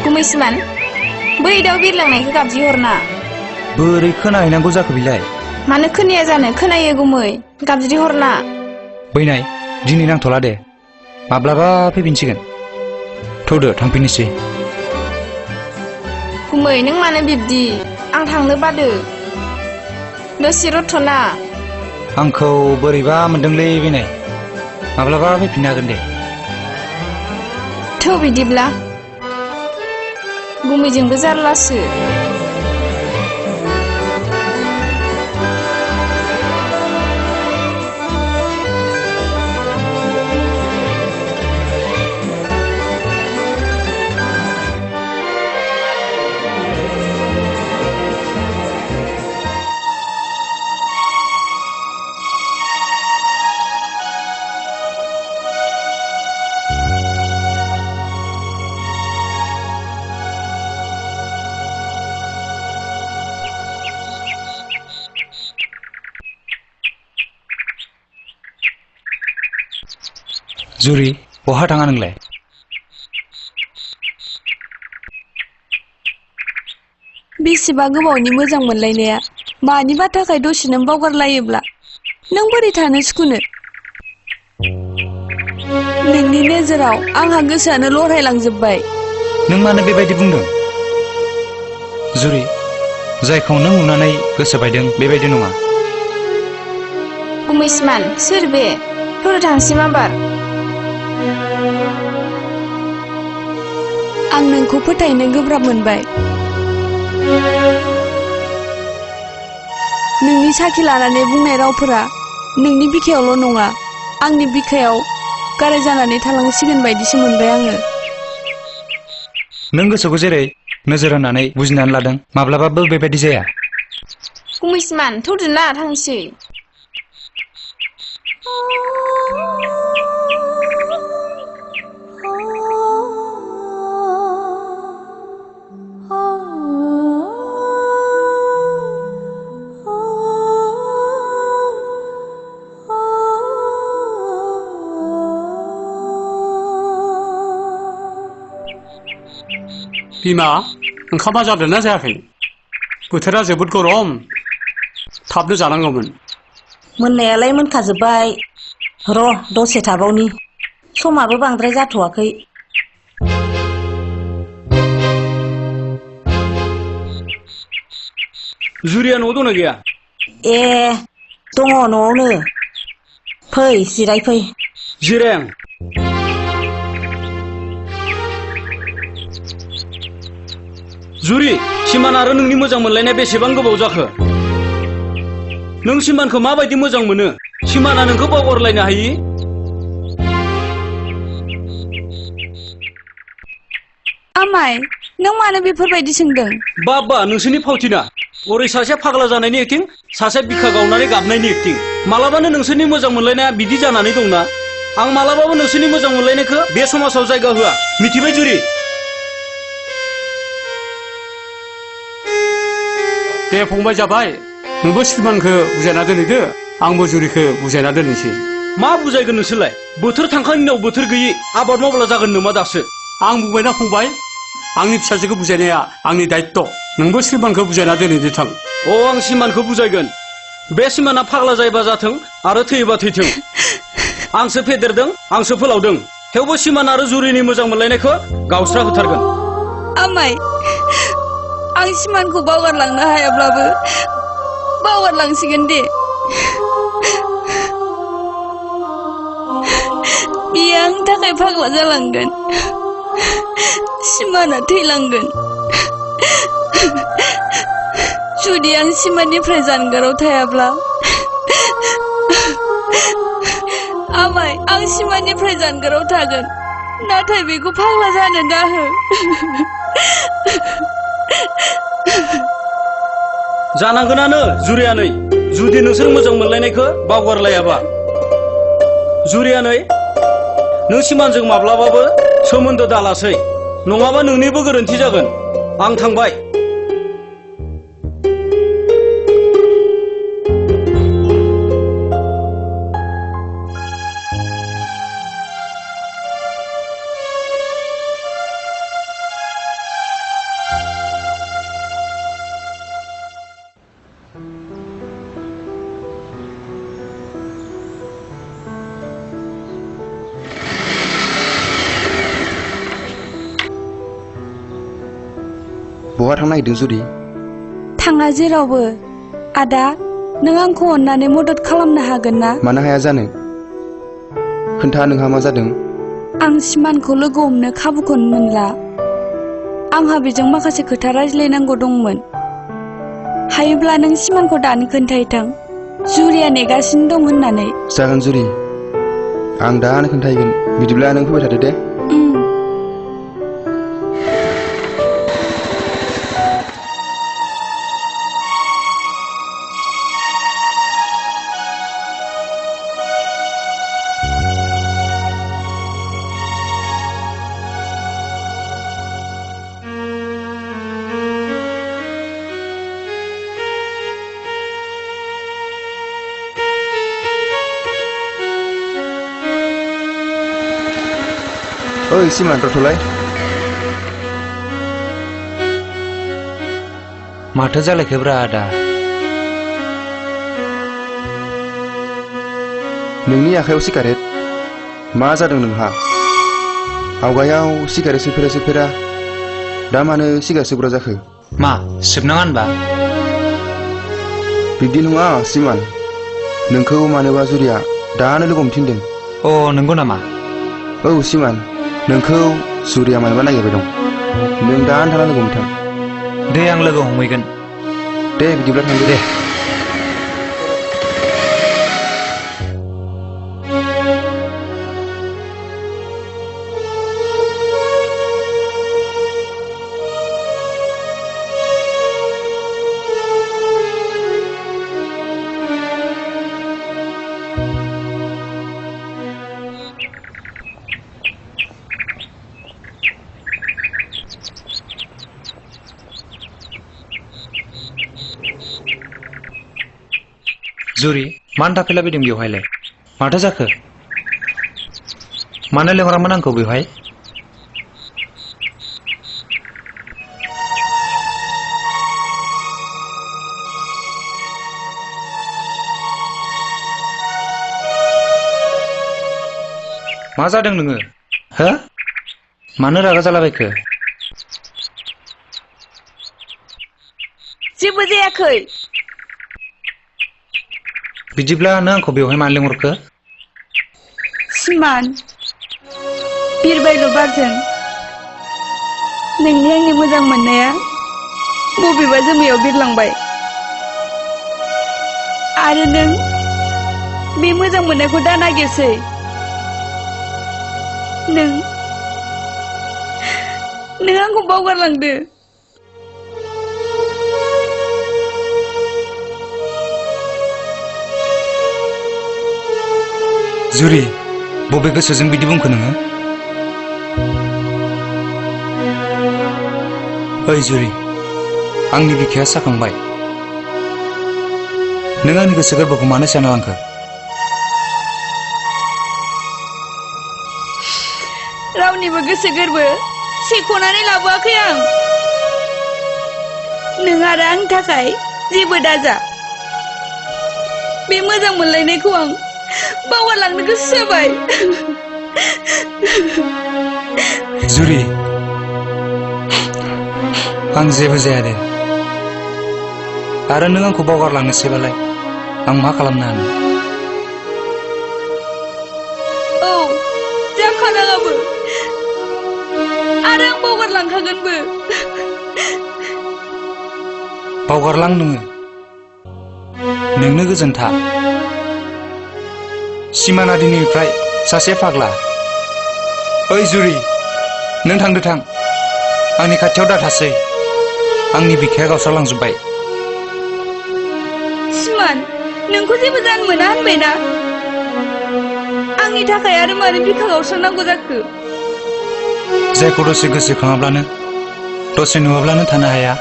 गुमैसोमान बै दाउ बिरलांनायखौ गाबज्रिहरना बोरै खोनाहैनांगौ जाखो बिलाय मानो खोनाया जानो खोनायो गुमै गाबज्रिहरना बैनाय दिनै नांथ'ला दे माब्लाबा फैफिनसिगोन थौदो थांफिननोसै गुमै नों मानो बिब्दि आं थांनो बादो दसे रथ'ना आंखौ बोरैबा मोनदोंलै बैनाय माब्लाबा फैफिननो हागोन दे थौ बिदिब्ला गुमैजोंबो जारलासो जुरि बहा थाङा नोंलाय बेसेबा गोबावनि मोजां मोनलायनाया मानिबा थाखाय दसेनो बावगारलायोब्ला नों बोरै थानो सुखुनो नोंनि नोजोराव आंहा गोसोआनो लरहायलांजोब्बाय नों मानो बेबायदि बुंदों जुरि जायखौ नों नुनानै गोसो बायदों बेबायदि नङा गुमैसोमान सोर बे थौदो थांसै माबार आं नोंखौ फोथायनो गोब्राब मोनबाय नोंनि साखि लानानै बुंनाय रावफोरा नोंनि बिखायावल' नङा आंनि बिखायाव गाराय जानानै थालांसिगोन बायदिसो मोनबाय आङो नों गोसोखौ जेरै नोजोर होनानै बुजिनानै लादों माब्लाबाबो बेबायदि जाया गुमैसोमान थौदो ना थांसै बिमा ओंखामा जादोंना जायाखै बोथोरा जोबोद गरम थाबनो जानांगौमोन मोननायालाय मोनखाजोब्बाय र' दसे थाबावनि समाबो बांद्राय जाथ'वाखै जुरिया न'आव दंना गैया ए दङ न'आवनो फै जिरायफै जिराय जुरि सिमान आरो नोंनि मोजां मोनलायनाया बेसेबां गोबाव जाखो नों सिमानखौ माबायदि मोजां मोनो सिमाना नोंखौ बावगारलायनो हायि आमाय नों मानो बेफोरबायदि सोंदों बाबा नोंसोरनि फावथिना ओरै सासे फाग्ला जानायनि एक्टिं सासे बिखा गावनानै गाबनायनि एक्टिं मालाबानो नोंसोरनि मोजां मोनलायनाया बिदि जानानै दंना आं मालाबाबो नोंसोरनि मोजां मोनलायनायखौ बे समाजाव जायगा होआ मिथिबाय जुरि दे फंबाय जाबाय नोंबो सिमानखौ बुजायना दोनहैदो आंबो जुरिखौ बुजायना दोननोसै मा बुजायगोन नोंसोरलाय बोथोर थांखांनायनि उनाव बोथोर गैयि आबाद मावब्ला जागोन नामा दासो आं बुंबायना फंबाय आंनि फिसाजोखौ बुजायनाया आंनि दायित्व नोंबो सिमानखौ बुजायना दोनहैदो थां अ आं सिमानखौ बुजायगोन बे सिमाना फाग्ला जायोबा जाथों आरो थैयोबा थैथों आंसो फेदेरदों आंसो फोलावदों थेवबो सिमान आरो जुरिनि मोजां मोनलायनायखौ गावस्रा होथारगोन। आमाय आं सिमानखौ बावगारलांनो हायाब्लाबो बावगारलांसिगोन दे। बियो आंनि थाखाय फाग्ला जालांगोन, सिमाना थैलांगोन। जुदि आं सिमाननिफ्राय जानगाराव थायाब्ला आमाय आं सिमाननिफ्राय जानगाराव थागोन, नाथाय बेखौ फाग्ला जानो दाहो। जानांगोनानो जुरियानै, जुदि नोंसोर मोजां मोनलायनायखौ बावगारलायाबा। जुरियानै, नों सिमानजों माब्लाबाबो सोमोन्दो दालासै, नङाबा नोंनिबो गोरोन्थि जागोन। आं थांबाय। बहा थांनो नागिरदों जुरि? थाङा जेरावबो। आदा, नों आंखौ अननानै मदद खालामनो हागोन ना? मानो हाया जानो? खोन्था नोंहा मा जादों? आं सिमानखौ लोगो हमनो खाबुखौनो मोनला। आंहा बेजों माखासे खोथा रायज्लायनांगौ दंमोन। हायोब्ला नों सिमानखौ दानो खोन्थाहैथां, जुरिया नेगासिनो दं होननानै। जागोन जुरि, आं दानो खोन्थाहैगोन। बिदिब्ला नों फैबाय थादो दे। ओइ सिमान, रथ'लाय। माथो जालायखोब्रा आदा? नोंनि आखायाव सिगारेट? मा जादों नोंहा? आवगायाव सिगारेट सोफेरा दा मानो सिगारेट सोबग्रा जाखो? मा सोबनाङा होनबा? बिब्दि नङा सिमान, नोंखौ मानोबा जुरिया दानो लोगो हमथिनदों। अ नंगौ नामा? औ सिमान, नोंखौ जुरिया मानोबा नागिरबाय दं। नों दानो थांना लोगो हमथां। दे आं लोगो हमहैगोन। दे बिदिब्ला थांदो। दे। जुरि, मानो थाफैलाबायदों बेवहायलाय? माथो जाखो? मानो लेंहरामोन आंखौ बेवहाय? मा जादों नोङो? हो? मानो रागा जालाबायखो? जेबो जायाखै। बिदिब्ला नों आंखौ बेवहाय मानो लेंहरखो? सिमान, बिरबायल' बारजों नोंनि आंनि मोजां मोननाया बबेबा जोमैयाव बिरलांबाय आरो नों बे मोजां मोननायखौ दा नागिरसै। नों आंखौ बावगारलांदो। जुरि, बबे गोसोजों बिदि बुंखो नोङो? ओइ जुरि, आंनि बिखाया साखांबाय। नों आंनि गोसो गोरबोखौ मानो सेना लांखो? रावनिबो गोसो गोरबो सेख'नानै लाबोआखै आं। नों आरो आंनि थाखाय जेबो दाजा। बे मोजां मोनलायनायखौ आं बावगारलांनो गोसो जाबाय। जुरि आं जेबो जाया दे आरो नों आंखौ बावगारलांनोसैबालाय आं मा खालामनो हानो औ जाखानाङाबो आरो आं बावगारलांखागोनबो बावगारलां नोंनो गोजोनथा सिमाना दिनैनिफ्राय सासे फाग्ला ओइ जुरि नों थां आंनि खाथियाव दाथासै आंनि बिखाया गावस्रालांजोब्बाय सिमान नोंखौ जेबो जानो मोना होनबायना आंनि थाखाय आरो मानो बिखा गावस्रानांगौ जाखो जायखौ दसे गोसोखाङाब्लानो दसे नुवाब्लानो थानो हाया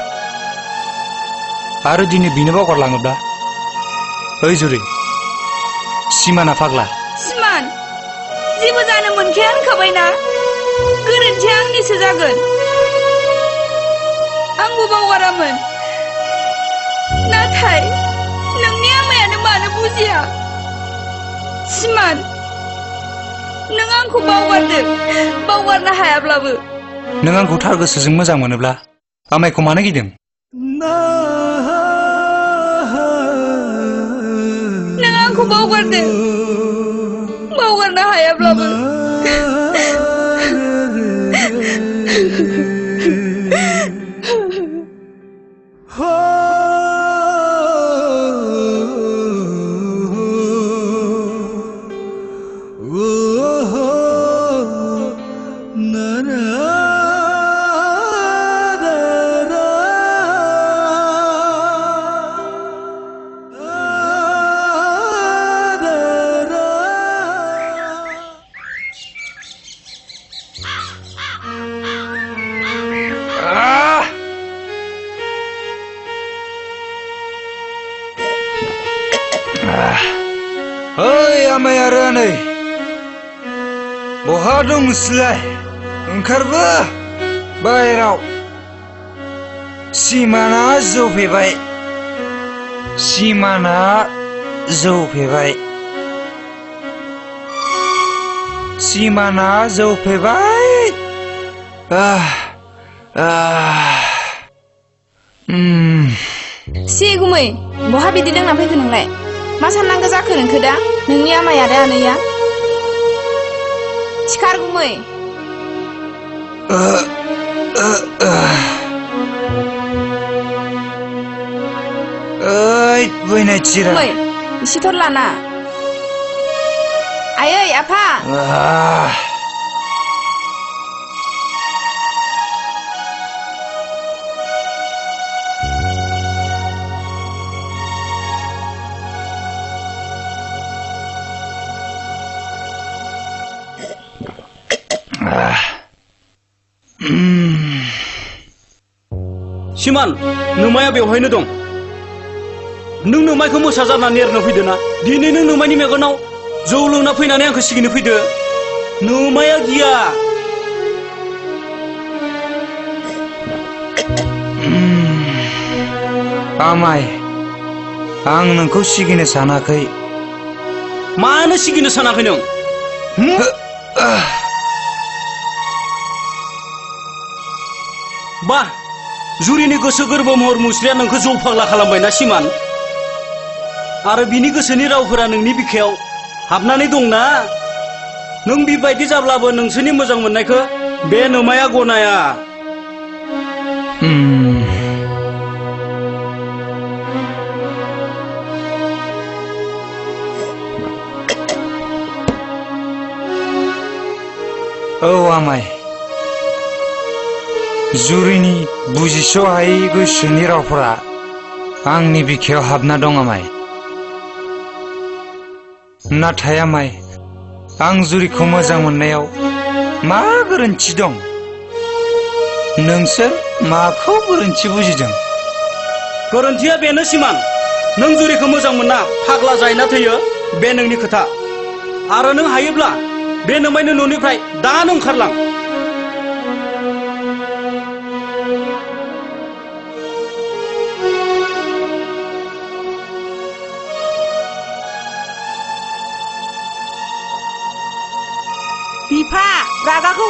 आरो दिनै बिनो बावगारलाङोब्ला ओइ जुरि सिमाना फाग्ला सिमान जेबो जानो मोनखाया होनखाबायना गोरोन्थिया आंनिसो जागोन आंबो बावगारामोन नाथाय नोंनि आमायानो मानो बुजिया सिमान नों आंखौ बावगारनो हायाब्लाबो नों आंखौ थार गोसोजों मोजां मोनोब्ला आमायखौ मानो गिदों नों आंखौ बावगारनो हायाब्लाबो ओइ आमाय आरो आनै बहा दं नोंसोरलाय ओंखारबो बाहेराव सिमाना जौफेबाय सि गुमै बहा बिदि लोंना फैखो नोंलाय मा साननांगौ जाखो नोंखो दा नोंनि आमाय आरो आनैया सिखार गुमै ओइ बैनाय चिरा गुमै इसेथर लाना आयै आफा सिमान नोमाया बेवहायनो दं नों नोमायखौ मोसा जानानै एरनो फैदो ना दिनै नों नोमायनि मेगनाव जौ लोंना फैनानै आंखौ सिगिनो फैदो नोमाया गिया आमाय आं नोंखौ सिगिनो सानाखै मानो सिगिनो सानाखै नों बा जुरिनि गोसो गोरबो महर मुस्रिया नोंखौ जौ फाग्ला खालामबायना सिमान आरो बिनि गोसोनि रावफोरा नोंनि बिखायाव हाबनानै दंना नों बेबायदि जाब्लाबो नोंसोरनि मोजां मोननायखौ बे नोमाया गनाया औ आमाय जुरिनि बुजिस' हायै गोसोनि रावफोरा आंनि बिखायाव हाबना दं आमाय नाथाय आमाय आं जुरिखौ मोजां मोननायाव मा गोरोन्थि दं नोंसोर माखौ गोरोन्थि बुजिदों गोरोन्थिया बेनो सिमान नों जुरिखौ मोजां मोनना फाग्ला जायना थैयो बे नोंनि खोथा आरो नों हायोब्ला बे नोमायनो न'निफ्राय दानो ओंखारलां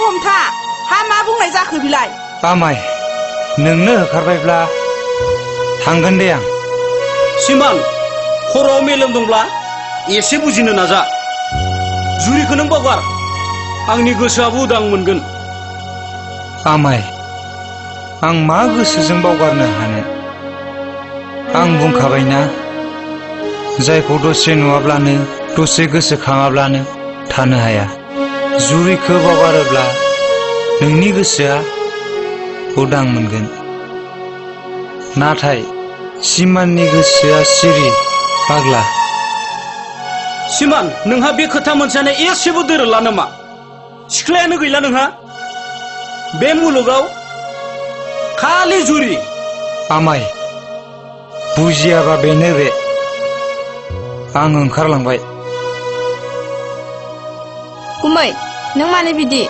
हमथा हा मा बुंनाय जाखो बिलाय आमाय नोंनो होखारबायब्ला थांगोन दे आं सिमान खर'आव मेलेम दंब्ला एसे बुजिनो नाजा जुरिखौ नों बावगार आंनि गोसोआबो उदां मोनगोन आमाय आं मा गोसोजों बावगारनो हानो आं बुंखाबायना जायखौ दसे नुवाब्लानो दसे गोसोखाङाब्लानो थानो हाया जुरिखौ बावगारोब्ला नोंनि गोसोआ उदां मोनगोन नाथाय सिमाननि गोसोआ सिरि फाग्ला सिमान नोंहा बे खोथा मोनसेयानो एसेबो दोरोदला नामा सिख्लायानो गैला नोंहा बे मुलुगाव खालि जुरि आमाय बुजियाबा बेनो बे आं ओंखारलांबाय गुमै नों मानो बिदि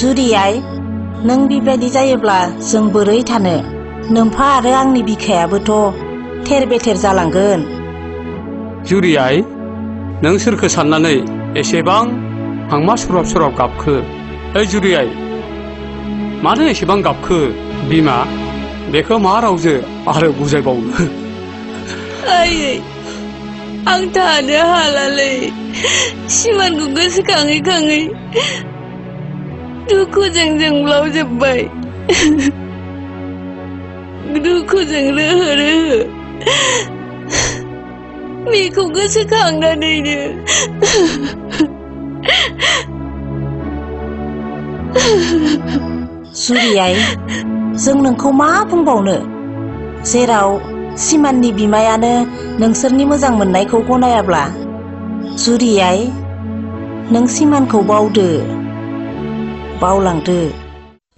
जुरियाय नों बेबायदि जायोब्ला जों बोरै थानो नोम्फा आरो आंनि बिखायाबोथ' थेर बेथेर जालांगोन जुरियाय नों सोरखो साननानै एसेबां हांमा सुराब सुराब गाबखो ओइ जुरियाय मानो एसेबां गाबखो बिमा बेखौ मा रावजो आरो बुजायबावनो आयै आं थानो हालालै सिमानखौ गोसोखाङै खाङै दुखुजों जोंब्लावजोब्बाय दुखुजों रोहो रोहो बेखौ गोसोखांनानैनो जुरियाय जों नोंखौ मा बुंबावनो जेराव सिमाननि बिमायानो नोंसोरनि मोजां मोननायखौ गनायाब्ला जुरियाय नों सिमानखौ बावदो बावलांदो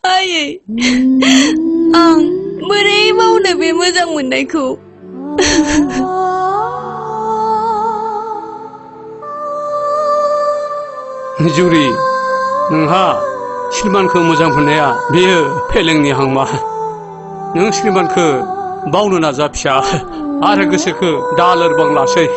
आयै आं बोरै बावनो बे मोजां मोननायखौ जुरि नोंहा सिलमानखौ मोजां मोननाया बेयो फेलेंनि हांमा नों सिलमानखौ बावनो नाजा फिसा आरो गोसोखौ दा लोरबां लासै